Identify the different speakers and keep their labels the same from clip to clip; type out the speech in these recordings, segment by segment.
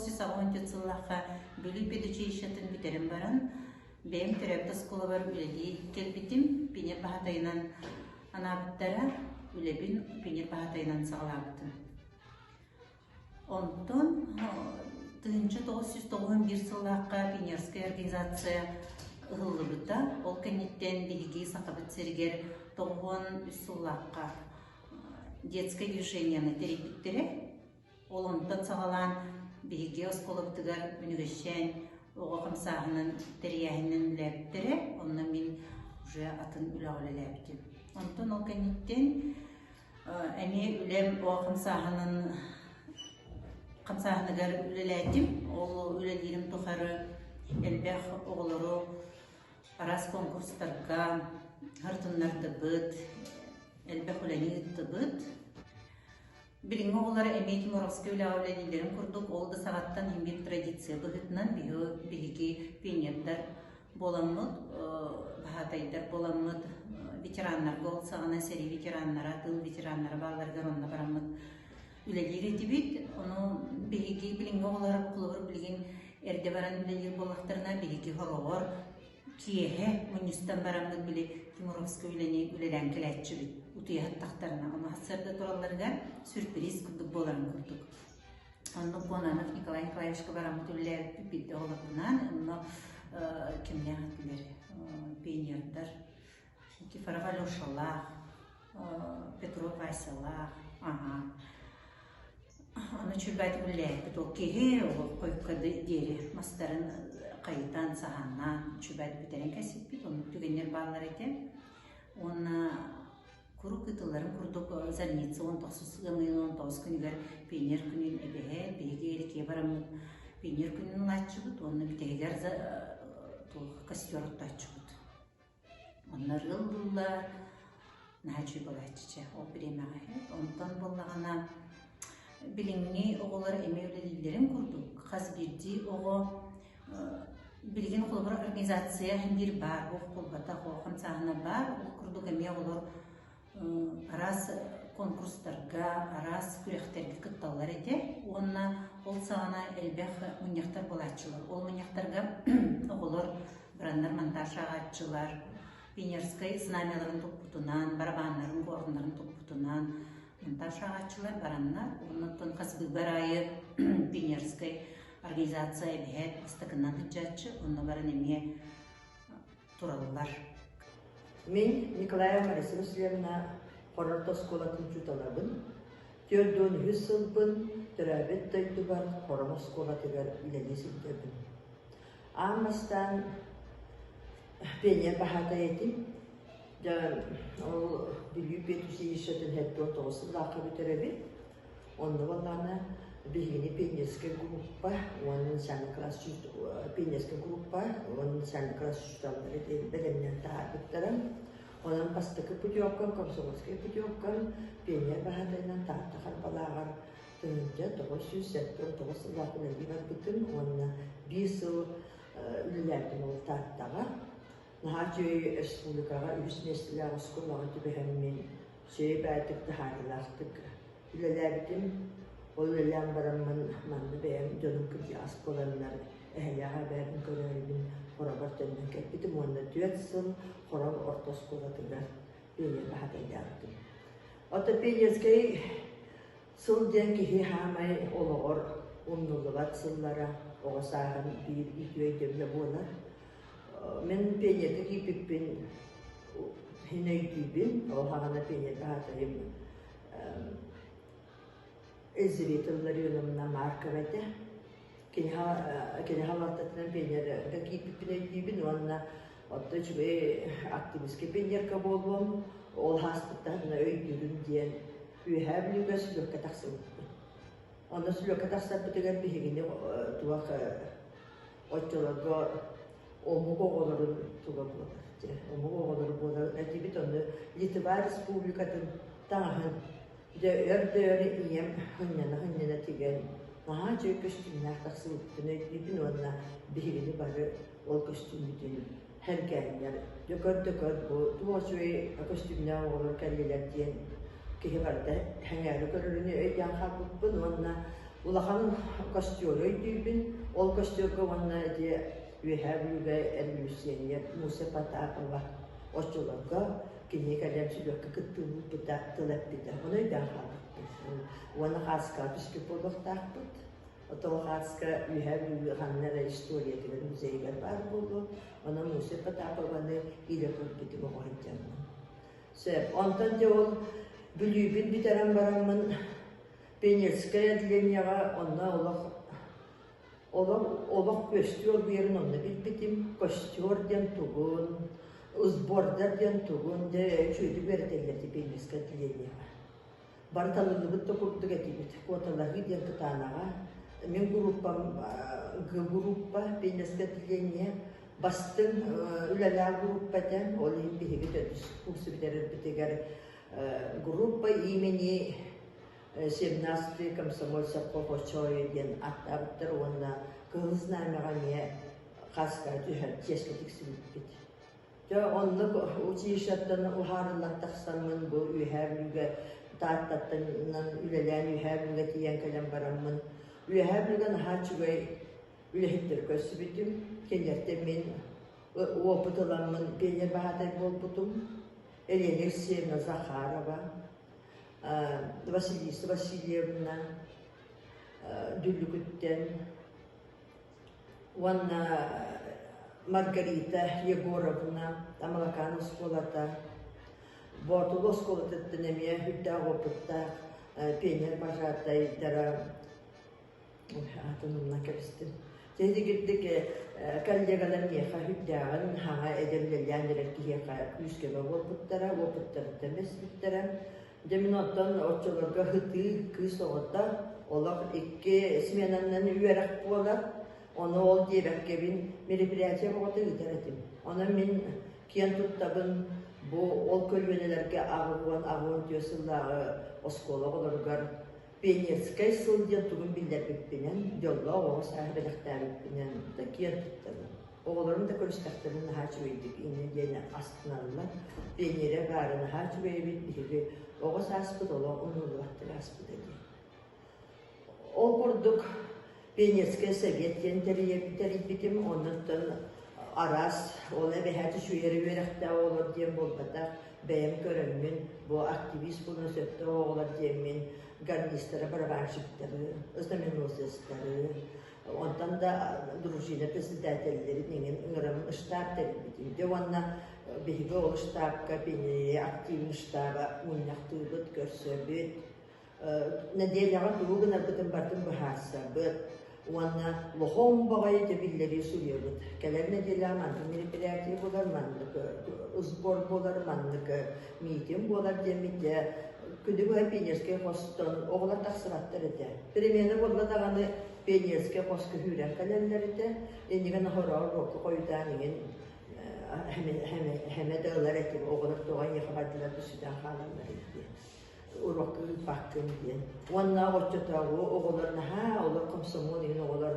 Speaker 1: 1984 сыллаахха Бүлүү педучилищетын бүтэрэн баран, бэйэм төрөөбүт оскуолабар үлэлии кэлбитим. Пионер баһаатайынан анаабыттара, үлэбин пионер баһаатайынан саҕалаабытым. Онтон 1991 сыллаахха пионерскай организация ыһыллыбыта. Ол кэнниттэн биһиги Сахабыт сиригэр 93 сыллаахха детское движениены тэрийбиттэрэ. Ол онтон саҕалаан биһиги оскуолабытыгар Үнүгэсчээн оҕо хамсааһынын тэрийээһинин үлэлээбиттэрэ. Онно мин уже атын үлэҕэ үлэлээбитим. Онтон ол кэнниттэн Эмиэ үлэм оҕо хамсааһынын хамсааһыныгар үлэлээтим. Ол үлэлиирим тухары элбэх оҕолору араас конкурстарга сырытыннардыбыт, элбэх үлэни ыыттыбыт. Билиҥҥи оҕолор эмиэ Тимуровскай үлэҕэ үлэлииллэрин курдук, ол да саҕаттан иһин биир традиция быһыытынан биһиги пионердар буоламмыт, баһаатайдар буоламмыт, ветераннарга ол саҕана сэрии ветераннара, тыыл ветераннара баалларыгар онно бараммыт үлэлиир этибит. Ону биһиги билиҥҥи оҕолор холобур билигин эрдэ баран үлэлиир буоллахтарына биһиги хороҕор киэһэ мунньустан бараммыт били Тимуровскай үлэни үлэлээн кэлээччибит утуйа сыттахтарына ону сарсыарда туралларыгар сюрприз курдук буоларын курдук. Оннук Кононов Николай Николаевичка бараммыт үлэлээбиппит биирдэ оҕолорбунаан онно кимнээх этилэр пионердар Никифоров Алешалаах, Петров Васялаах, аха. Ону чүрбэт үлэлээбиппит ол киһи хойукка диэри мастарын хайытан, саһааннаан чүрбэт бүтэрэн кэсиппит, оннук түгэннэр бааллар этэ. Уонна Куруук ыытылларын курдук Зарница 19 ыам ыйын 19 күнүгэр Пионер күнүн эбэһээт биһиги Эрикиэ бараммыт Пионер күнүн ылааччыбыт уонна бүтэһигэр туох костер оттооччубут. Онно ырыаллыыллар, наһаа үчүгэй буолааччы чэ ол бириэмэҕэ. Онтон буоллаҕына билиҥҥи оҕолор эмиэ үлэлииллэрин курдук хас биирдии оҕо Билигин холобур организация биир баар, ох буолбатах, ол хамсааһына баар. Ол курдук эмиэ оҕолор араас конкурстарга, араас күрэхтэргэ кытталлар этэ. Уонна ол саҕана элбэх мунньахтар буолааччылар. Ол мунньахтарга оҕолор бараннар монтаж ааҕааччылар, пионерскай знамяларын туппутунан, барабааннарын, горннарын туппутунан монтаж ааҕааччылар бараннар. Оннуттан хас быыбар аайы пионерскай Организация эбэһээт бастакынан сылдьааччы, онно баран эмиэ тураллар.
Speaker 2: Мин Николаева Лариса Васильевна Хоро орто оскуолатын учууталабын. 43 сылбын төрөөбүт дойдубар Хором оскуолатыгар үлэлии сылдьабын. Аан бастаан пионер баһаатай этим. Дьэ, ол Бүлүү педучилищетын 79 сыллаахха бүтэрэбин. Онно буоллаҕына биһигини пионерскай группа уонна начальный класс пионерскай группа уонна начальный класс учууталлара диэн бэлэмнээн таһаарбыттара. Онон бастакы путевкам, комсомольскай путевкам пионер баһаатайынан Таатта Харбалааҕар 1979 сыллаах үлэлии барбытым уонна биир сыл үлэлээбитим ол Тааттаҕа. Наһаа үчүгэй республикаҕа үһүс миэстэлээх оскуолаҕа түбэһэммин үчүгэй таһаарыылаахтык үлэлээбитим. Ол үлэлээн бараммын манна бэйэм дьонум кырдьаҕас буоланнар эһэлээх эбээбин көрөөрүбүн Хоробор төннөн кэлбитим уонна 4 сыл Хором орто оскуолатыгар пионер баһаатайдаабытым. Оттон пионерскай сыл диэн киһи хаамай олоҕор умнуллубат сыллара оҕо сааһын биир үтүө өйдөбүлэ буолар. Мин пионерга киирбиппин иһин өйдүүбүн. Ол хаҕана пионерга аатырым Елизавета Илларионовна Маркова этэ. Кини кини халалтатынан пионерга киирбиппин өйдүүбүн уонна оттон үчүгэй активистка пионерка буолуом, ол ааспыттаһына өйдүүрүм диэн Үөһээ Бүлүүгэ сүлүөккэ тахсыбыппын. Онно сүлүөккэ тахсарбытыгар биһигини туох оччолорго омук оҕолорун тула буолар дьэ омук оҕолоро буолар этибит ону Литва Республикатын таҥаһын дьэ өр да өр ийэм сынньана-сынньана тигэн наһаа үчүгэй көстүүмнээх тахсыбыппытын өйдүүбүн уонна биһигини бары ол көстүүммүтүн сэргээннэр дьэ көр да көр бу туох үчүгэй көстүүмнээх оҕолор кэллилэр диэн киһи барыта сэҥээрэ көрөрүн өйдөөн хаалбыппын уонна. Улахан костёру өйдүүбүн. Ол костёрга уонна ити Үөһээ Бүлүүгэ революционер Муся Потапова оччолорго кини кэлэн сүлүөккэ кыттыыны ыыппыта, тыл эппитэ. Ону өйдөөн хаалбыппын. Уонна хааскаҕа түспүт буолуохтаахпыт. Оттон хааска Үөһээ Бүлүү ханна эрэ историятыгар музейыгар баар буолуо. Онон Муся Потапованы илэ көрбүтүм оҕо сылдьаммын. Сөп. Онтон дьэ ол Бүлүүбүн бүтэрэн бараммын Пионерскай отделениеҕа онно олох олох олох көстүү оргуйарын онно билбитим. Костер диэн тугун, сбордар диэн тугун дьэ үчүгэйдик үөрэтэллэр этэ пионерскай отделениеҕа. Бары талыллыбыт да курдук этибит. Куоталаһыы диэн кытаанаҕа. Мин группам группа пионерское отделение бастыҥ үлэлээх группа этэ. Ол иһин биһиги төрдүс курсу бүтэрэрбитигэр группа имени 17 комсомольцев Хохочою диэн аттаабыттар уонна Кыһыл Знамяҕа эмиэ хаска түһэр чиэскэ тиксибиппит. Дьэ оннук училищеттан уһаарыллан тахсаммын бу Үөһээ Бүлүүгэ Тааттаттан үлэлээн Үөһээ Бүлүүгэ тиийэн кэлэн бараммын Үөһээ Бүлүүгэ наһаа үчүгэй үлэһиттэри көрсүбүтүм. Кинилэртэн мин опыт ыламмын пионер баһаатай буолбутум. Елена Алексеевна Захарова, Василиса Васильевна Дүллүкүттэн уонна Маргарита Егоровна Амалакаан оскуолата, Боотулу оскуолатыттан эмиэ үрдээх опыттаах пионер бажаатайдара аатын умнан кэбистим. Дьэ коллегалар миэхэ үрдээҕин хаҥа эдэр үлэлээн эрэр киһиэхэ күүс-көмө буолбуттара, опыттарыттан бэспиттэрэ. Дьэ мин оттон оччолорго һытыы кыыс оҕото олох икки сменаннан үөрэх буолар. Ону ол диэбэккэбин мероприятие оҕото ыытар этим. Онон мин киэн туттабын бу ол көлүөнэлэргэ 80 84 сыллааҕы оскуола оҕолоругар пионерскай сыл диэн тугун биллэрбиппинэн, дьоллоох оҕо сааһы бэлэхтээбиппинэн да киэн туттабын. Оҕолорум да көрүстэхтэринэ наһаа үчүгэйдик инньэ диэн астыналлар. Пионерия баара наһаа үчүгэй эбит, биһиги оҕо сааспыт олох умнуллубаттык ааспыта диэн. Ол курдук Пионерскай совет диэн тэрийбитим, оннуттан араас ол эбэһээт үчүгэй үөрэхтээх оҕолор диэн буолбатах, бэйэм көрөммүн, бу активист буолуон сөптөөх оҕолор диэммин гарнистары, барабанщиктары, знаменосецтары, онтон да дружина председателлэрин иҥин ыҥыраммын штаб тэрийбитим. Дьэ уонна биһиги ол штабка активный штаба мунньахтыыбыт, көрсөбүт, нэдиэлэҕэ тугу гынарбытын барытын быһаарсабыт уонна лохом баҕайы дьэ биллэрии суруйабыт. Кэлэр нэдиэлэҕэ маннык мероприятие буолар, маннык сбор буолар, маннык митинг буолар диэммит дьэ күнү быһа пионерскай хостон оҕолор тахсыбаттар этэ. Перемена буолла даҕаны пионерскай хоско сүүрэн кэлэллэр этэ. Иннигин охороор уокка хойутаан иҥин хэмэ да ылар этим оҕолор тоҕо эйиэхэ бардылар да сүтэн хаалаллар диэн. Уруокка ыыппаккын диэн. Уонна оччотооҕу оҕолор наһаа олор комсомол иһин оҕолор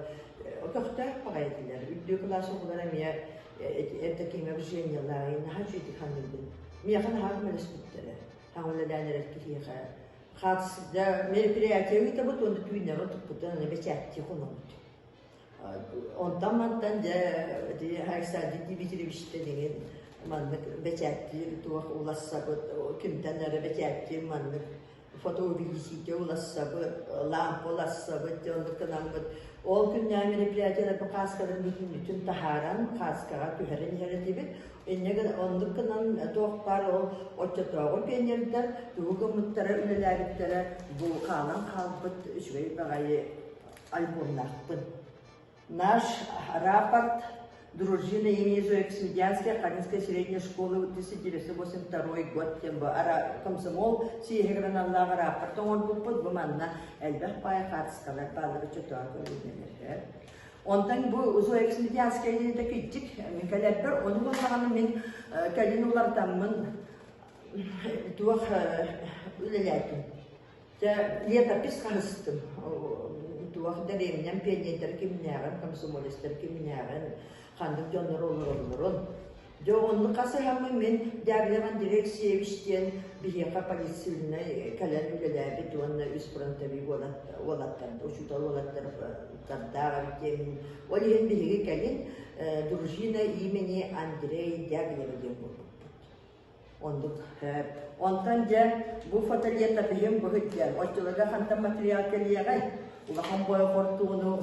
Speaker 2: көхтөөх баҕайы этилэр. Үрдүк кылаас оҕолоро эмиэ это киҥэ обжениялаах наһаа үчүгэйдик саныыбын. Миэхэ наһаа көмөлөспүттэрэ. Хаҥ үлэлээн эрэр киһиэхэ. Хатсда мероприятие ыытабыт уонна түүннэри туппутун аны бэчээттии хонобут. Онтон-мантан дьэ ити Александр Дмитриевичтэн иҥин маннык бэчээттиир туох улассабыт, кимтэн эрэ бэчээттиир маннык фотоувеличитель улассабыт, лампа улассабыт дьэ оннук гынаммыт ол күннээҕи мероприятиеларбын хааскаларын бүтүннүүтүн таһааран хааскаҕа түһэрэн иһэр этибит. Инньэ гынан оннук гынан туох баар ол оччотооҕу пионердар тугу гыммыттара үлэлээбиттэрэ бу хаалан хаалбыт үчүгэй баҕайы альбомнаахпын. Наш рапорт дружина имени Зои Ксмедянской Харинской средней школы 1982 год диэн бу ара комсомол съеһигэр аналлаах рапорт оҥорбуппут бу манна элбэх паай хаартыскалар бааллара чотоон көрүллэлэр. Онтон бу Зоя Ксмедянская диэн киччик мин кэлэрбэр ону буоллаҕына мин кэлин уларытаммын туох үлэлээтим. Дьэ, летопись хаһыстым. Туох дэриэбинэм пионердар кимнээҕин, комсомолецтар кимнээҕин, ханнык дьоннор олороллорун. Дьэ оннук хасыһаммын мин Дягилев Андрей Алексеевич диэн биһиэхэ полицейнай кэлэн үлэлээбит уонна үс фронтовик уолаттар, учуутал уолаттардаах эбит диэммин. Ол иһин биһиги кэлин дружина имени Андрей Дягилева диэн буолбуппут. Оннук. Онтон дьэ бу фотолетопиһым быһыт диэн оччолорго хантан материал кэлиэҕэй? Улахан бойо хортууну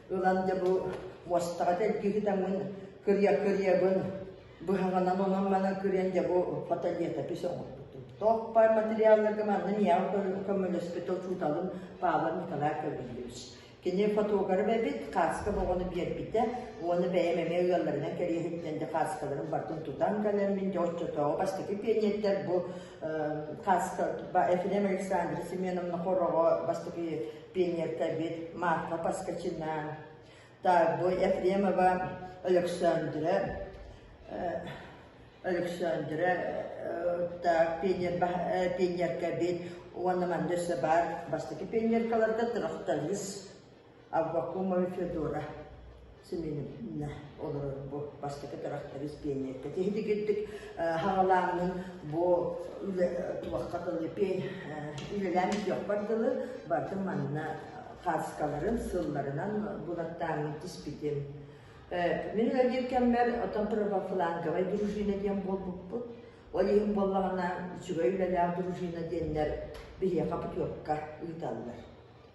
Speaker 2: ылан дьэ бу муостаҕа тэлгиһитаммын кырыйа-кырыйабын быһаҕынан онон-манан кырыйан дьэ бу фотолетопись оҥорбутум. Тоох баар материалларга манна миэхэ көмөлөспүт учууталым Павлов Николай Гаврильевич. Кини фотограф эбит, кааска боҕону биэрбитэ уонна бэйэм эмиэ ыалларынан кэриэһиттэн дьэ кааскаларын барытын тутан кэлэммин дьэ оччотооҕу бастакы пионердар бу кааска Ефрем Александра Семеновна Хороҕо бастакы пионерка эбит, Марфа Поскачина, так бу Ефремова Александра Александра так пионерка эбит уонна манна өссө баар бастакы пионеркаларга тракторист Аввакумова Федора Семеновна олорор бу бастакы тракторист пионерка. Тиһидигирдик хаҕалааҥҥын бу туохха дылы үлэлээн бүтүөхпэр дылы бардым манна хааскаларын сылларынан булаттааҥҥын тиспитим. Мин үлэлиир кэммэр оттон правофланговай дружина диэн буолбуппут. Ол иһин буоллаҕына үчүгэй үлэлээх дружина диэннэр биһиэхэ путевка ыыталлар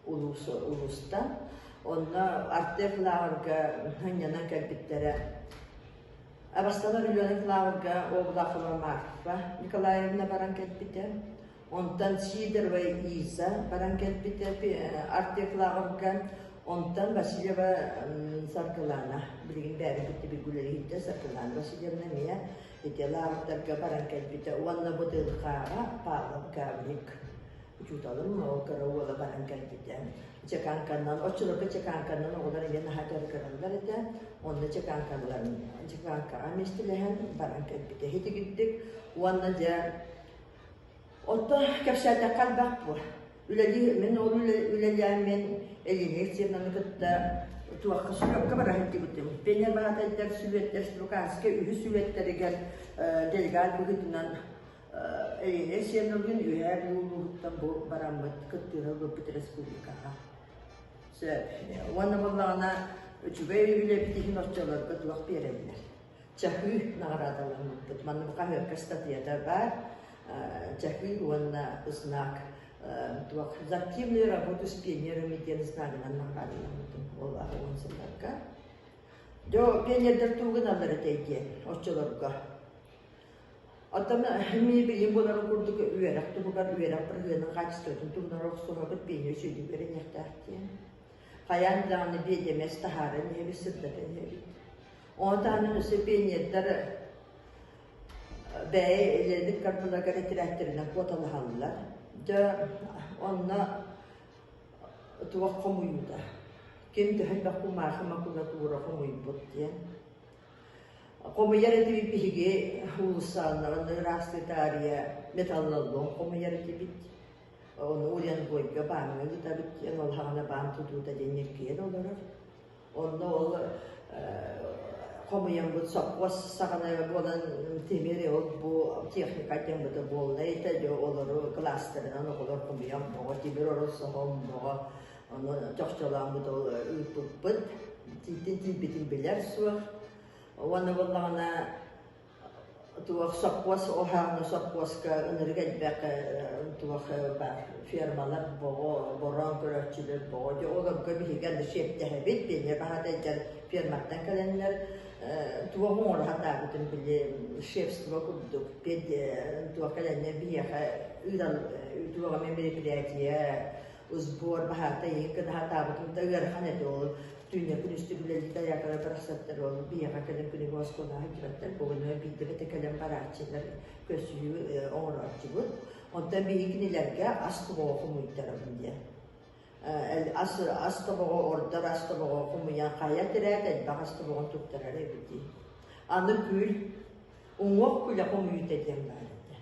Speaker 2: улуус улуустан. Онно Артек лааҕырга сынньанан кэлбиттэрэ. Абасталар Ульяна лааҕырга Облахова Марфа Николаевна баран кэлбитэ. Онтон Сидорова Иза баран кэлбитэ Артек лааҕырга. Онтон Васильева Саргылана, билигин бэйэбин кытта бииргэ үлэлиһиттэ Саргылана Васильевна эмиэ ити лааҕырдарга баран кэлбитэ. Уонна Бытылхааҕа Павлов Гаврик учууталым ол кыра уола баран кэлбитэ. Чеканканнан, оччолорго чеканканнан оҕолор эмиэ наһаа дьарыгыраллар этэ. Онно чеканкаларын, чеканкаҕа миэстэлэһэн баран кэлбитэ. Итигирдик уонна дьэ Оттон кэпсээтэххэ элбэх буо. Үлэлии, мин ол үлэлээммин Элина Алексеевнаны кытта туохха сүлүөккэ бара сылдьыбытым. Пионер баһаатайдар сүлүөттэр Луканскай үһүс сүлүөттэригэр делегат быһыытынан Элина Алексеевналыын Үөһээ Бүлүү улууһуттан бу бараммыт кыттыыны ылбыппыт республикаҕа. Сөп. Уонна буоллаҕына үчүгэй үлэбит иһин оччолорго туох биэрэллэр? Чаһыы наҕараадаламмыппыт. Манна бу хаһыакка ыстатыйата баар. Чаһыы уонна знак туох за активную работу с пионерами диэн знагынан наҕараадаламмытым ол аҕыйах сылларга. Дьэ, пионердар тугу гыналлар этэй диэн оччолорго. Оттон эмиэ билим буоларын курдук үөрэх туһугар үөрэх бырыһыанын хаачыстыбатын туһунан охсуһабыт пионер үчүгэйдик үөрэниэхтээх диэн. Хайаан даҕаны биэдэмэс таһааран иһэбит, сырдатан иһэбит. Ону таһынан өссө пионердар бэйэ илиилэрин кардыларыгар этэрээттэринэн куоталаһаллар. Дьэ, онно туох хомуйуута, ким төһө элбэх кумаахы макулатура хомуйбут диэн. Хомуйар этибит биһиги уулуссаларын ыраастыы таарыйа металлолом хомуйар этибит. Ону Уренгойга бааҥҥа ыытабыт диэн, ол хаҕана баан тутуута диэн ньиргийэн олорор. Онно ол хомуйаммыт сопхуос саҕана буолан тимир ол бу техника диэн буолла этэ дьэ олору кылаастарынан оҕолор хомуйан боҕо тимир орон соһон боҕо ону чохчолооммут ол ыыппыппыт тиитин тиийбитин билэр суох уонна буоллаҕына туох сопхуос уһааны сопхуоска ынырык элбэх туох баар фермалар боҕо бороон көрөөччүлэр боҕо дьэ олорго биһиги аны сиэптэһэбит пионер баһаатайдар ферматтан кэлэннэр туох оҥоро сатаабытын били шефство курдук туох кэлэннэр биһиэхэ ыытал туох эмэ мероприятие сбор баһаатай иһин гына сатаабытым да ыарахан этэ ол Түүннэ күнүстүк үлэлии дайаакалар барахсаттар ол биһиэхэ кэлэн күнүгү оскуолаҕа сылдьыбаттар, бугунуга биирдэ эмэтэ кэлэн барааччылар, көрсүһүү оҥорооччубут. Онтон биһиги кинилэргэ ас тобоҕо хомуйтарабын диэн. Ас, ас тобоҕо ордор ас тобоҕо хомуйан хайа тирээт элбэх ас тобоҕун туттарар эбитий. Аны күл, уҥуох күлэ хомуйуута диэн баар этэ.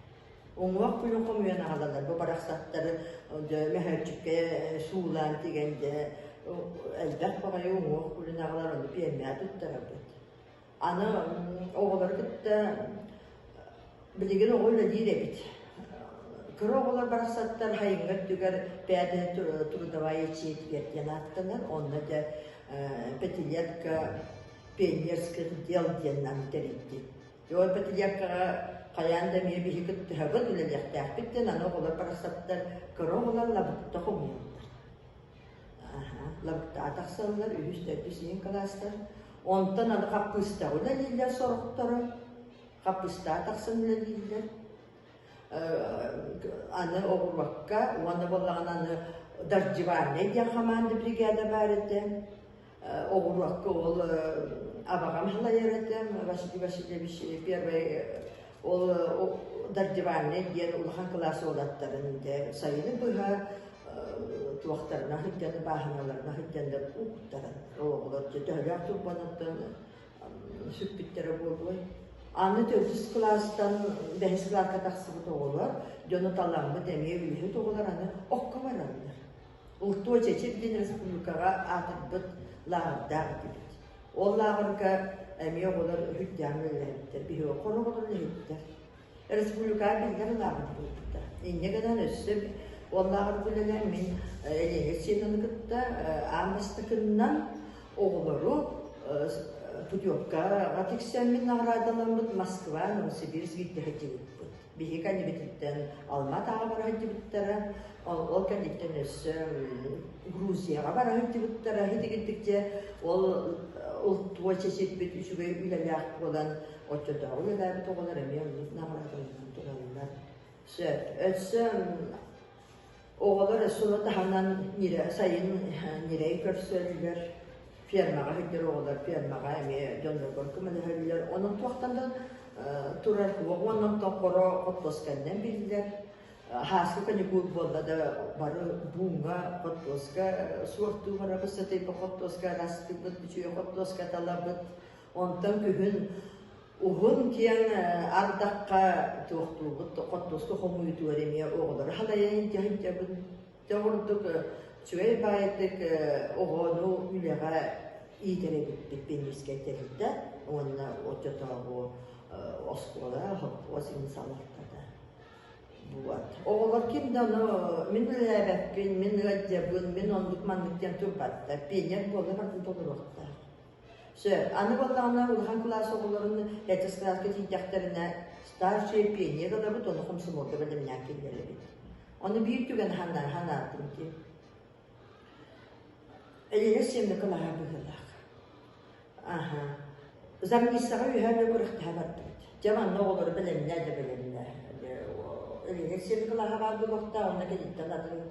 Speaker 2: Уҥуох күлүн хомуйан аҕалаллар. Бу барахсаттары дьэ мөһөөччүккэ суулаан тигэн дьэ элбэх баҕайы уҥуох күлүн аҕалар, ону пиэрмэҕэ туттарабыт. Аны оҕолору кытта билигин оҕо үлэлиир эбит. Кыра оҕолор барахсаттар сайыҥҥы өттүгэр пятая трудовая четверть диэн ааттанар. Онно дьэ пятилетка пионерских дел диэн нам тэрийдим. Ол пятилеткаҕа хайаан да эмиэ биһи кыттыһабыт, үлэлиэхтээхпит диэн аны оҕолор барахсаттар кыра оҕолор лабыкта хомуйаллар. Лабыктаҕа тахсаллар, үһүс, төрдүс иһин кылаастар. Онтон аны хаппыыстаҕа үлэлииллэр сорохторо. Хаппыыстаҕа тахсан үлэлииллэр. Аны оҕуруокка уонна буоллаҕына аны дождевальнай диэн хамаанда бригада баар этэ. Оҕуруокка ол абаҕам халайар этэ, Василий Васильевич первый ол дождевальнай диэн улахан кылаас уолаттарын дьэ сайыны быһа туохтарына сылдьан бааһыналарына сылдьаннар ууттаран оҕолор дьэ төһөлөөх турбанаттан сүппүттэрэ буолуой. Аны төрдүс кылаастан бэһис кылааска тахсыбыт оҕолор дьону таламмыт эмиэ үлэһит оҕолор аны окко бараллар. Ултуо Чэчир диэн республикаҕа аатырбыт лааҕырдаах этибит. Ол лааҕырга эмиэ оҕолор үһүрдээн үлэлээбиттэр, биһиги хор оҕолор үлэһиттэр. Республикаҕа биллэр лааҕыр буолбута. Инньэ гынан өссө ол лааҕырга үлэлээн мин Елена Сеновны кытта аан бастакыннан оҕолору путевкаҕа тиксэммин наҕараадаламмыт Москва, Новосибирск илдьэ сылдьыбыппыт. Биһиги кэннибититтэн Алма-Атаҕа бара сылдьыбыттара, ол кэнниттэн өссө Грузияҕа бара сылдьыбыттара. Итигирдик дьэ ол ултуо чэчирбит үчүгэй үлэлээх буолан, оччотооҕу үлэлээбит оҕолор эмиэ оннук наҕараадаланан тураллар. Сөп. Өссө Оҕолор өссө ону таһынан сайын ньирэй көрсөллөр, фермаҕа сылдьар оҕолор фермаҕа эмиэ дьоннорго көмөлөһөллөр. Онон туохтан да турар суох уонна онтон хоро хортуосканнан биллэр. Һааскы каникул буолла да бары бууҥҥа хортуоска суортуу барабыт, сытыйбыт хортуоска араастыыбыт, үчүгэй хортуоска талабыт. Онтон күһүн Уһун киэҥ ардахха туохтуубут, хортуоска хомуйуутугар эмиэ оҕолору халайан илдьэ сылдьабын. Дьэ курдук үчүгэй баайдык оҕону үлэҕэ иитэр эбиппит пионерскай тэрилтэ уонна оччотооҕу оскуола, холкуос иһин салалтата. Вот. Оҕолор ким да ону мин үлэлээбэппин, мин ыалдьабын, мин оннук-маннык диэн турбаттар. Пионер буолла барытын толоруохтаах. Сөп. Аны буоллаҕына улахан кылаас оҕолорун ХЭТИС кылааска тиийдэхтэринэ старший пионер ылабыт, ону хомсомуолга бэлэмнээн киллэрэбит. Ону биир түгэн ханаатым дии. Элиэнэ сиэмэ кылааһа быһыылаах. Аха. Зарницаҕа үөһээ да күрэхтэһэ бардыбыт. Дьэ манна оҕолору бэлэмнээ да бэлэмнээ. Элиэнэ сиэмэ кылааһа баар буолуохтаах, онно кэлиттэн атын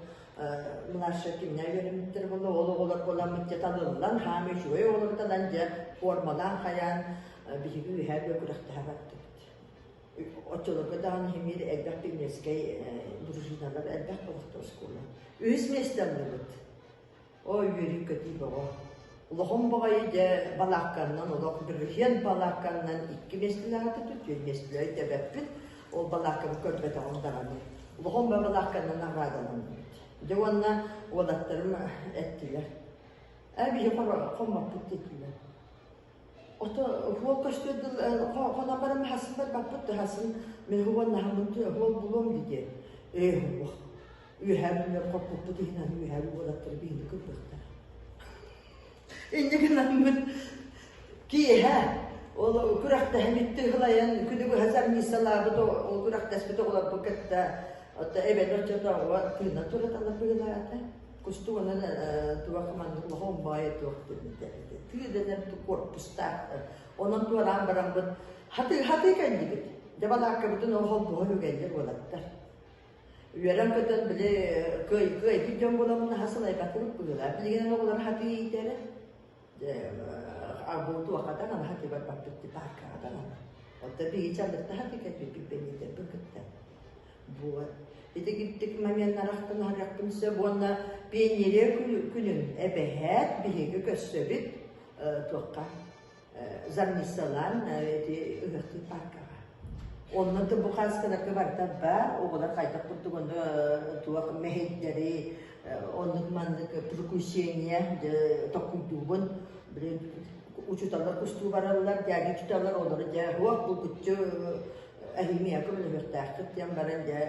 Speaker 2: младшай кимнээ үөрэммиттэр буолла, ол оҕолор буоламмыт дьэ талыллан, хаамыы үчүгэй оҕолору талан дьэ формалаан хайаан биһиги үөһээ бүө күрэхтэһэ бардыбыт. Оччолорго даҕаны иһимиир элбэх пионерскай дружиналар элбэх буолуохтар оскуола. Үһүс миэстэ ыллыбыт. Ой, үөрүү-көтүү бөҕө. Улахан баҕайы дьэ балаакканнан олох бүрүһүөн балаакканнан икки миэстэлээх этэ, түөрт миэстэлээх өйдөбөппүт. Ол балаакканы көрбөтөҕүм даҕаны. Улахан балаакканнан наҕараадаланныбыт. Дьэ уонна уолаттарым эттилэр. Ээ биһи хоммоппут диэтилэр. Ото хуол көстүөр дылы хонон баран хасын барбаппыт да хасын мин хуон наһаммын хуол булуом дии ээ хуох үөһээ бүллэр хоппуппут иһин аны үөһээ уолаттары биһини кырбыахтара инньэ гынаммын киэһэ ол күрэхтэһэн ыһылайан күнү быһа зарницалаабыт ол күрэхтэспит оҕолорбут кытта ото эбэн оччотооҕу тыынан тураталар быһыылаата Кустук онон туох маннык улахан баайы туох тыы дэнэр корпустаахтар. Онон туораан бараммыт хатыы хатыы кэллибит. Дьэ балааккабытын ол холбоһон үгэллэр уолаттар. Үөрэн-көтөн били кыай кыайбыт дьон буоламмын аһа сылайбатыбыт быһыылаах. Билигин оҕолор хатыы иитэрэ. Бу туохха даҕаны хатыы барбаппыт паркаҕа даҕаны. Онто биһиги чаллыкта хатыы кэлбиппит бэнниитэрбин кытта. Вот. Ити гиптик моменнарахтан аһарыахпын сөп уонна пионерия күнүн эбэһээт биһиги көрсөбүт туохха зарницалаан ити ыһыахтыыр паркаҕа. Онно да бу хааскаларга барыта баар, оҕолор хайдах курдук онно туох мэһэйдэри, оннук маннык приключения толкуйдуубун. Били учууталлар кустуу бараллар, дьээдьэ учууталлар олору дьэ уох булгуччу эһиги көмөлөһүөхтээххит диэн баран дьэ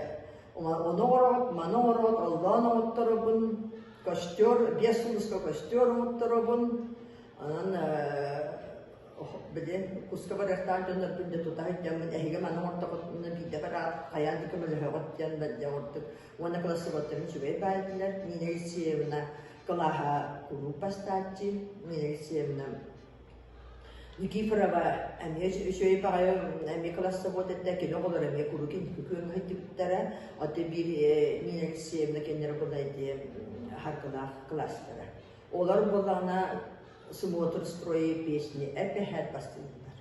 Speaker 2: ону оҥороҕут, маны оҥороҕут, оллоон оҥотторобун, костер, биэс сулуска костер оҥотторобун. Онон били куска барыахтаах дьоннорбун дьэ тута сылдьаммын эһиги маны оҥортоххутуна биирдэ бараат хайаан да көмөлөһөҕүт диэн бэрдэ оҥордук. Уонна классоводтарым үчүгэй баайдылар. Нина Алексеевна кылааһа куруук бастааччы. Нина Алексеевна Никифорова эмиэ үчүгэй баҕайы эмиэ классовод этэ. Кини оҕолор эмиэ куруук инники күөҥҥэ сылдьыбыттара. Оттон биир Нина Алексеевна кинилэр буолла ити Харкылаах класстара. Олор буоллаҕына смотр строя песни эпэһээт бастыыллар.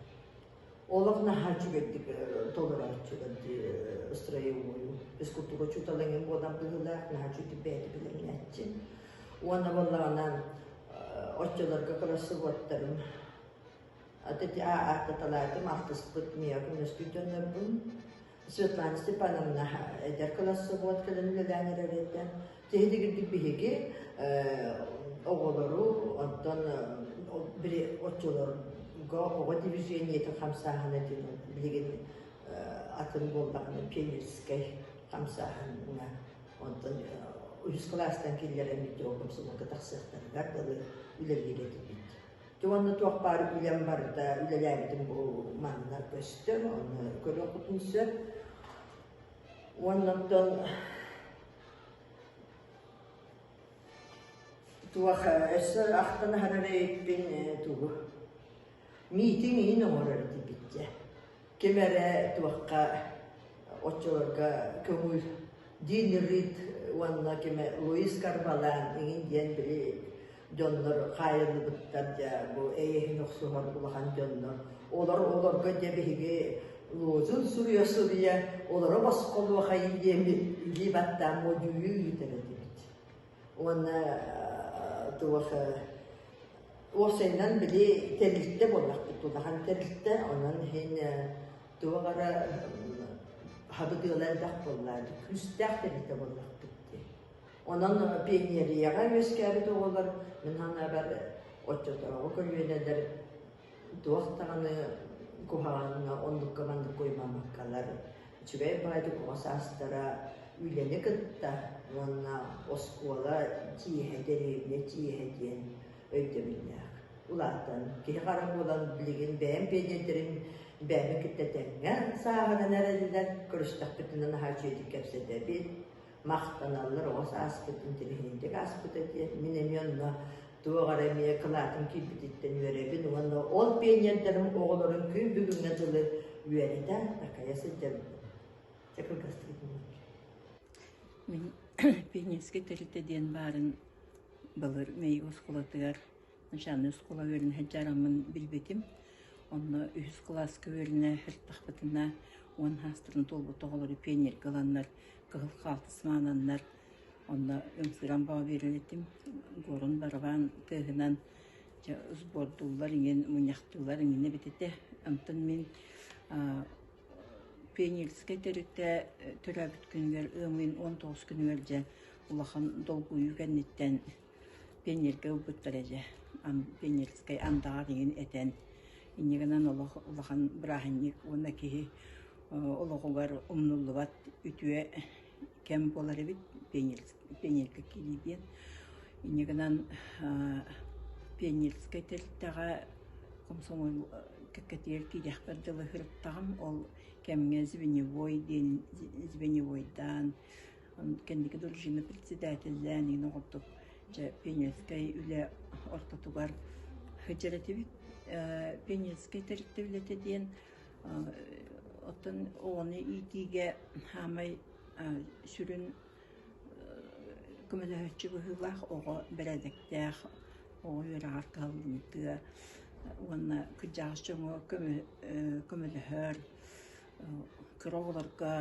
Speaker 2: Олох наһаа үчүгэйдик толорооччулар дии строевую физкультура учуутала эҥин буолан быһыылаах наһаа үчүгэйдик бэйэтэ бэлэмнээччи. Уонна буоллаҕына оччолорго кроссвордтарым ааттаталаатым алтыспыт миэхэ көмөлөспүт дьоннорбун Светлана Степановна эдэр кылассыбыат кэлэн үлэлээн эрэр этэ. Тиһигирдик биһиги оҕолору, онтон били оччолорго оҕо движениетин хамсааһына диэн билигин атын буоллаҕына пионерскай хамсааһыҥҥа онтон үһүс кылаастан киллэрэн видео комсомолга тахсыахтарыгар дылы үлэлиир этибит. Дьэ уонна туох баар үлэм барыта үлэлээбитим бу манна көстөр, ону көрүөххүтүн сөп. Уонна оттон туох өссө ахтан аһарар эбиппин тугу миитин иһин оҥорор этибит дьэ. Ким эрэ туохха оччолорго көҥүл Дин Рид уонна кимэ Луис Карвалан иҥин диэн били дьоннор хаайыллыбыттар дьэ бу эйэһин охсуһар улахан дьоннор олор олорго дьэ биһиги лозунг суруйа суруйа олоро босхолуохайын диэн илии баттаан модьуйуу ыытар этибит уонна туох уопсайынан били тэрилтэ буоллахпыт улахан тэрилтэ онон иһин туох эрэ хабыдыала элбэх буоллаа күүстээх тэрилтэ буоллахпыт дии. Онон пионерияҕа үөскээбит оҕолор мин санаабар оччотооҕу көлүөнэлэр туох даҕаны куһаҕаҥҥа оннукка манныкка уймаммаккалар үчүгэй баҕайытык оҕо саастара үлэни кытта уонна оскуола чиэһэ, дэриэбинэ чиэһэ диэн өйдөбүллээх. Улаатан, киһи-хара буолан билигин бэйэм пионердэрим бэйэни кытта тэҥҥэ сааһыран эрэллэр, көрүстэхпитинэ наһаа үчүгэйдик кэпсэтэбит, махтаналлар оҕо сааспытын тириһинньик ааспыта диэн. Мин эмиэ онно туох эрэ эмиэ кылаатым киирбититтэн үөрэбин уонна ол пионердарым оҕолорун күн бүгүҥҥэ дылы үөрэтэ, такайа сылдьабын. Чэ кылгастык итинник.
Speaker 1: Мин пионерскай тэрилтэ диэн баарын былыр Мэйик оскуолатыгар начальнай оскуола үөрэнэ сылдьараммын билбитим. Онно үһүс кылааска үөрэнэ сырыттахпытына уон саастарын туолбут оҕолору пионерга ыланнар, кыһыл хаалтыс маананнар, онно ымсыыран баҕа биэрэр этим. Горун барабан тыаһынан дьэ сбордууллар иҥин, мунньахтыыллар иҥин эбит этэ. Онтон мин Пионерскай тэрилтэ төрөөбүт күнүгэр ыам ыйын 19 күнүгэр дьэ улахан долгуйуу кэнниттэн пионерга ылбыттара дьэ пионерскай андаҕар иҥин этэн инньэ гынан олох улахан бырааһынньык уонна киһи олоҕугар умнуллубат үтүө кэм буолар эбит пионерга киирии диэн. Инньэ гынан пионерскай тэрилтэҕэ комсомол кэккэтигэр киириэхпэр дылы сырыттаҕым. Ол кэмҥэ звеньевой диэн звеньевойдаан кэнники дружина председателлээн иҥин оҕурдук дьэ пионерскай үлэ ортотугар сылдьар этибит. Пионерскай тэрилтэ үлэтэ диэн оттон оҕону иитиигэ саамай сүрүн көмөлөһөөччү быһыылаах оҕо бэрээдэктээх, оҕо үөрэҕэр кыһаллымтыа уонна кырдьаҕас дьоҥҥо көмөлөһөр, кыра оҕолорго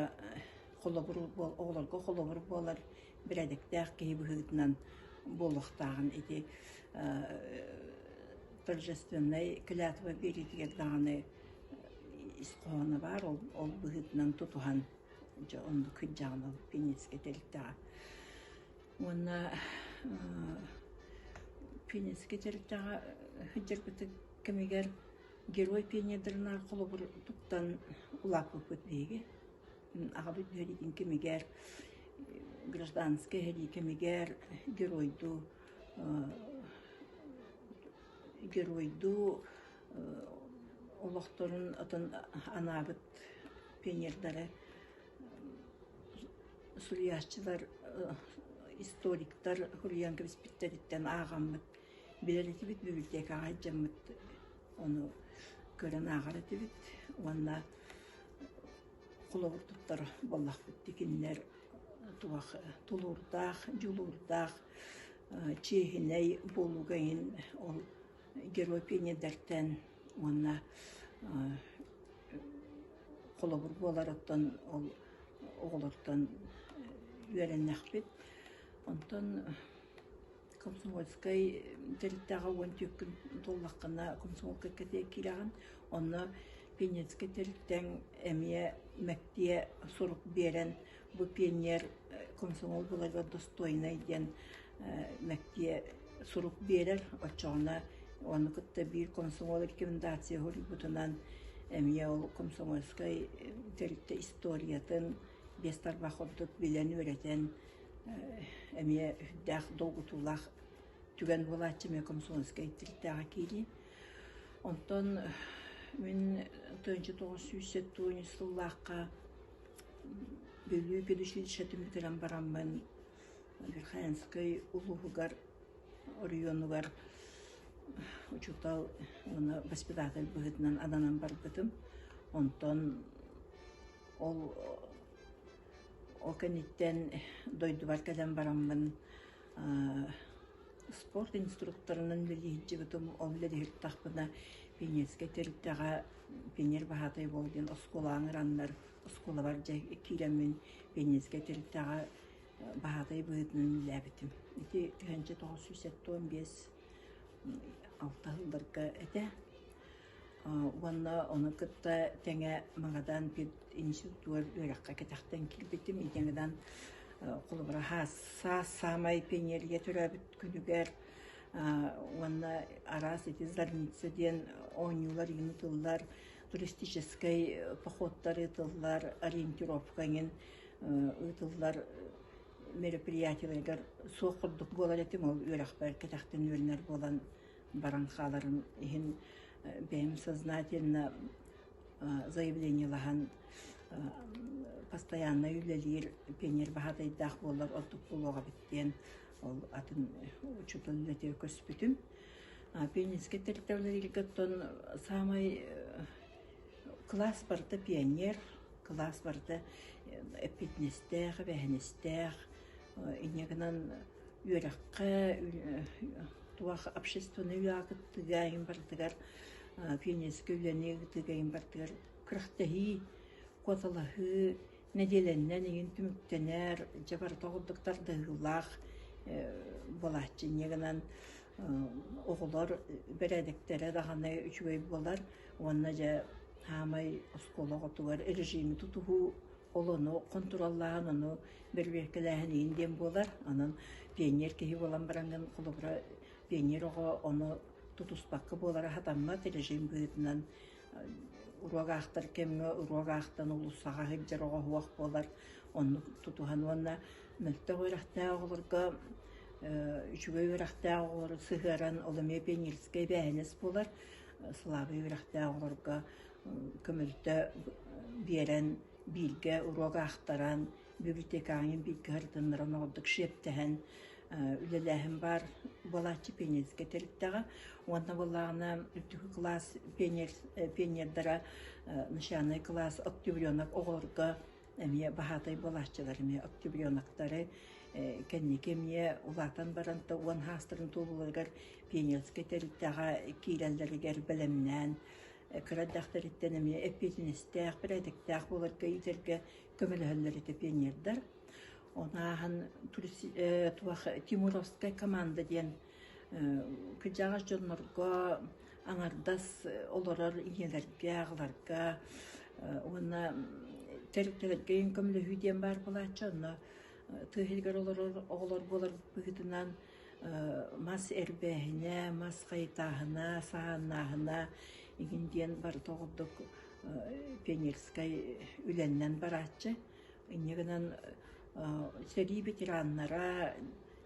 Speaker 1: холобур оҕолорго холобур буолар бэрээдэктээх киһи быһыытынан буолуохтааҕын ити торжественнай клятва биэриитигэр даҕаны ис хоһооно баар, ол, ол быһыытынан тутуһан дьэ оннук сылдьаҕын ол пионерскай тэрилтэҕэ. Уонна пионерскай тэрилтэҕэ.
Speaker 3: сылдьарбыт кэмигэр герой пионердарынан холобур туттан улааппыппыт биһиги. Аҕабыт үөрэтин кэмигэр, гражданскай сэрии кэмигэр геройдуу геройдуу олохторун атын анаабыт пионердары суруйааччылар, историктар суруйан кэбиспиттэриттэн ааҕаммыт билэр этибит, библиотекаҕа сылдьаммыт ону көрөн ааҕар этибит уонна холобур туттар буоллахпыт дии кинилэр туох тулуурдаах, дьулуурдаах, чиэһинэй буолууга иһин ол герой пионердартан уонна холобур буолар оттон ол оҕолортон үөрэннэхпит. Онтон комсомольскай тэрилтэҕэ 14 күн туоллаххына комсомолка киирэҕин. Онно пионерскай тэрилтэҥ эмиэ мэктиэ сурук биэрэн бу пионер комсомол буоларыгар достойнай диэн мэктиэ сурук биэрэр. Оччоҕуна ону кытта биир комсомол рекомендация суруйбутунан эмиэ ол комсомольскай тэрилтэ историятын биэс тарбах курдук билэн үөрэтэн эмиэ үрдээх долгутуулаах түгэн буолааччы эмиэ комсомольскай тэрилтэҕэ киирии. Онтон мин 1970 сыллаахха Бүлүү педучилищетын бүтэрэн бараммын Верхоянскай улууһугар оройуонугар учуутал уонна воспитатель быһыытынан ананан барбытым. Онтон ол ол кэнниттэн дойдубар кэлэн бараммын спорт инструкторынан үлэлии сылдьыбытым. Ол үлэлии сырыттахпына Пионерскай тэрилтэҕэ пионер баһаатай буол диэн оскуолаҕа ыҥыраннар оскуолабар дьэ киирэммин Пионерскай тэрилтэҕэ баһаатай быһыытынан үлэлээбитим. Ити 1975 алта сылларга этэ. Уонна ону кытта тэҥэ Магадан пединститутугар үөрэххэ кэтэхтэн киирбитим. Инньэ холобура саас саамай пионерия төрөөбүт күнүгэр уонна араас ити Зарница диэн оонньуулар ыытыллар, туристическай походтар ыытыллар, ориентировка эҥин ыытыллар мероприятиеларыгар суох курдук буолар этим. Ол үөрэхпэр кэтэхтэн үөрэнэр буолан баран хааларын иһин бэйэм сознательно заявлениелаһан постоянно үлэлиир пионер баһаатайдаах буоллар ордук буолуох эбит диэн ол атын учуутал үлэтигэр көспүтүм. Пионерскай тэрилтэ үлэлииргэ оттон саамай кылаас барыта пионер, кылаас барыта эппиэтинэстээх, эбээһинэстээх, инньэ гынан үөрэххэ, туох общественнай үлэҕэ кыттыыга иһин барытыгар пионерскай үлэни ыытыыга иһин барытыгар күрэхтэһии, куоталаһыы нэдиэлэннэн иһин түмүктэнэр, дьэ барыта курдук тардыһыылаах буолааччы. Инньэ гынан оҕолор бэрээдэктэрэ даҕаны үчүгэй буолар уонна дьэ саамай оскуола оҕотугар режими тутуһуу ол ону хонтуруоллааһын, ону бэрэбиэркэлээһин иһин диэн буолар. Онон пионер киһи буолан бараҥҥын, холобура, пионер оҕо ону тутуспакка буолара сатаммат режим быһыытынан уруок аахтар кэмҥэ уруок аахтан уулуссаҕа сылдьар оҕо суох буолар. Оннук тутуһан уонна мөлтөх үөрэхтээх оҕолорго үчүгэй үөрэхтээх оҕолору сыһыаран ол эмиэ пионерскай эбээһинэс буолар. Слабый үөрэхтээх оҕолорго көмөлтө биэрэн бииргэ уруок аахтаран, библиотекаҕа бииргэ сырытыннаран оҕордук шептэһэн үлэлээһин баар буолааччы пионерскай тэрилтэҕэ. Уонна буоллаҕына үрдүкү кылаас пионер, пионердара начальнай кылаас октябренок оҕолорго эмиэ баһаатай буолааччылар эмиэ октябреноктары кэнники эмиэ улаатан баран 10 саастарын туолууларыгар пионерскай тэрилтэҕэ киирэллэригэр бэлэмнээн кыра эрдэхтэриттэн эмиэ эппиэтинэстээх, бэрээдэктээх буоларга иитэргэ көмөлөһөллөр этэ пионердар. Ону ааһан туох Тимуровскай команда диэн кырдьаҕас дьоннорго аҥардас олорор ийэлэргэ, аҕаларга уонна тэрилтэлэргэ көмөлөһүү диэн баар буолааччы. Онно тыа иһигэр олорор оҕолор буолар быһыытынан. Мас эрбээһинэ, мас хайытааһына, саһааннааһына игин диэн барыта курдук пионерскай үлэннэн барааччы. Инньэ гынан сэрии ветераннара,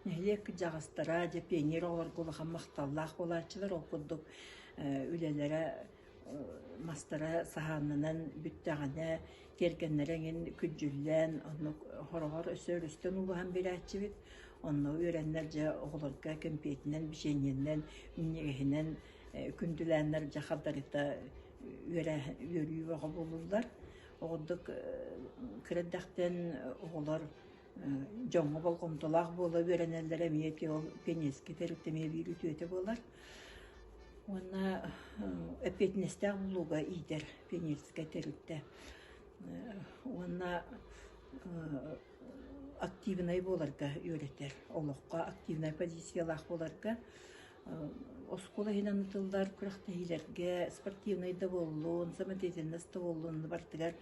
Speaker 3: нэһилиэк кырдьаҕастара дьэ пионер оҕолорго улахан махталлаах буолааччылар. Ол курдук үлэлэрэ мастара саһааннанан бүттэҕинэ тиэргэннэрэ эҥин күрдьүллэн оннук хороҕор өссө өрүстэн уулаһан биэрээччибит. Онно үөрэннэр дьэ оҕолорго кэмпиэтинэн, бичиэнньэнэн, минньигэһинэн күндүлээннэр дьэ хардарыта үөрүү бөҕө буолуллар. Оҕурдук кыра эрдэхтэн оҕолор дьоҥҥо болҕомтолоох буола үөрэнэллэрэ эмиэ ити ол пионерскай тэрилтэ эмиэ биир үтүөтэ буолар. Уонна эппиэтинэстээх буолууга иитэр пионерскай тэрилтэ. Уонна активнай буоларга үөрэтэр, олоххо активнай позициялаах буоларга. Оскуола иһинэн ыытыллар күрэхтэһиилэргэ спортивнай да буоллун, самодеятельность да буоллун барытыгар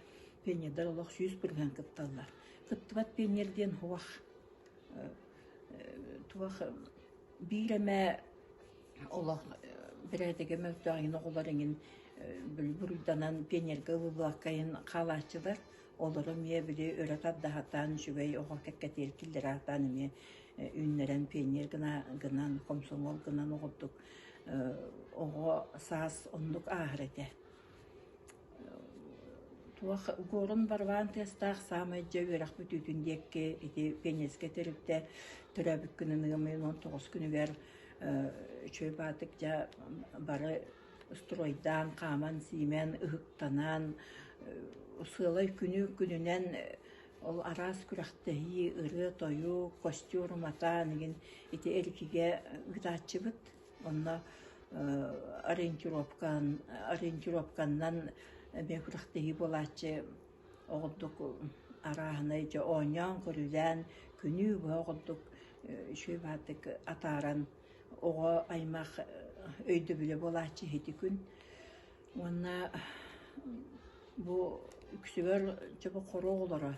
Speaker 3: пионердар олох 100% кытталлар. Кыттыбат пионер диэн туох туох биир эмэ олох бэрээдэгэ мөлтөх эҥин оҕолор эҥин буруйданан пионерга ылыллыбакка хаалааччылар. Олору эмиэ били өрө тардаһатаан үчүгэй оҕо кэккэтигэр киллэрэ сатаан эмиэ үүннэрэн пионер гына гынан комсомол гынан оҕурдук оҕо саас оннук ааһар этэ. Туох Горун барбаан тыастаах саамай дьэ үөрэх бүтүүтүн диэки ити пионерскай тэрилтэ төрөөбүт күнүн ыам ыйын 19 күнүгэр үчүгэй баатык дьэ бары стройдаан, хааман-сиимэн, ыһыктанан, сыалай күнү күнүнэн ол араас күрэхтэһии, ырыа-тойук, костюр уматаан игин ити эрикигэ ыытааччыбыт. Онно ориентировкан, ориентировканнан эмиэ күрэхтэһии буолааччы оҕурдук арааһынай дьэ оонньоон-көрүлээн күнүү быһа оҕурдук үчүгэй баҕайытык атааран оҕо аймах өйдөбүлэ буолааччы ити күн. Уонна бу үксүгэр дьэ бу хоро оҕолоро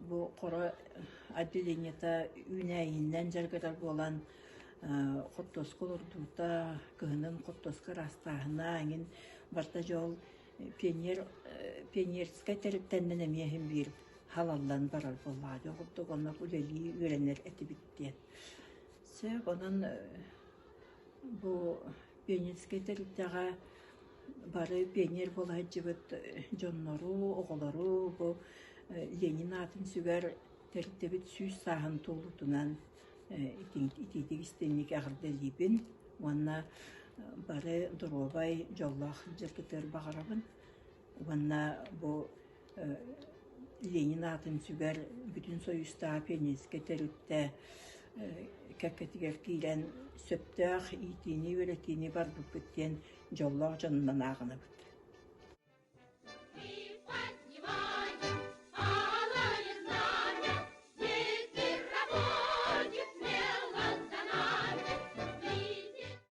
Speaker 3: бу хоро отделениета үүнээйиннэн дьарыгырар буолан хортуоска олордуута, кыһынын хортуоска ыраастааһына эҥин барыта дьэ ол пионер пионерскай тэрилтэннэн эмиэ иһин биир халаллан барар буоллаҕа дьэ курдук онно үлэлии үөрэнэр этибит диэн. Сөп онон бу пионерскай тэрилтэҕэ бары пионер буола сылдьыбыт дьоннору, оҕолору бу Ленин аатын сүгэр тэрилтэбит 100 сааһын туолуутунан итиитик истиҥник эҕэрдэлиибин уонна бары доруобай, дьоллоох сылдьаргытыгар баҕарабын уонна бу Ленин аатын сүгэр Бүтүн Союзтааҕы пионерскай тэрилтэ кэккэтигэр киирэн сөптөөх иитиини-үөрэтиини барбыппыт диэн дьоллоох дьонунан ааҕынабыт.